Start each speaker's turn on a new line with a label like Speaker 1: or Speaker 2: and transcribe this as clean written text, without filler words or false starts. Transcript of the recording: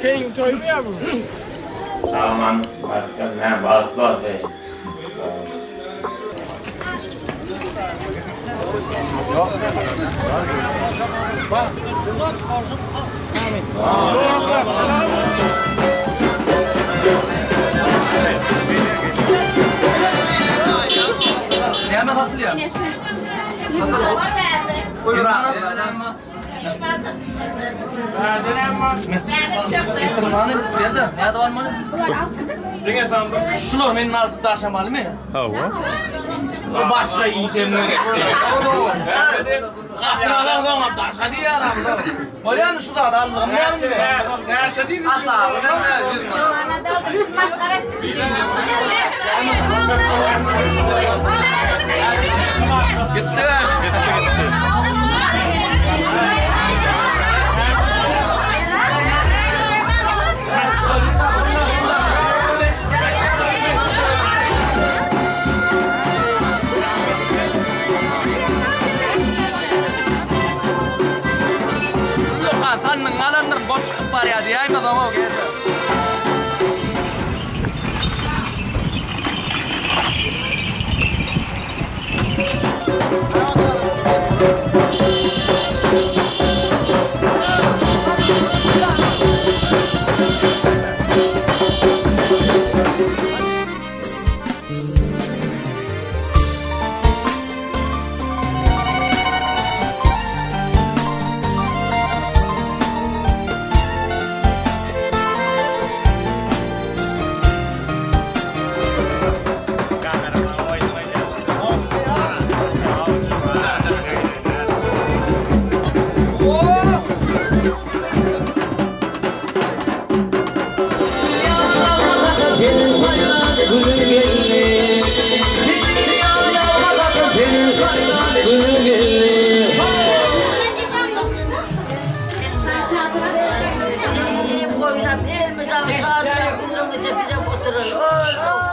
Speaker 1: Keýiň toýmy ýa bu?
Speaker 2: Sag-aman baryp gelmäň bagtly bolsun.
Speaker 3: Näme satylýar? Şular menden alyp daşamalymy?
Speaker 2: Hawa.
Speaker 3: Başga işem gerek. Hatyn alan soňam daşa diýýär amda. Bolýany şu zady aldygym näme?
Speaker 1: Näçe diýdi?
Speaker 3: Gitdi.
Speaker 2: Gitdi gitdi.
Speaker 3: Ullakan sandygyňy alandyryn boş çykyp barýar diýäýme soň o gelse.
Speaker 4: Oynap elmidam sazlar gülüňi de bize oturan.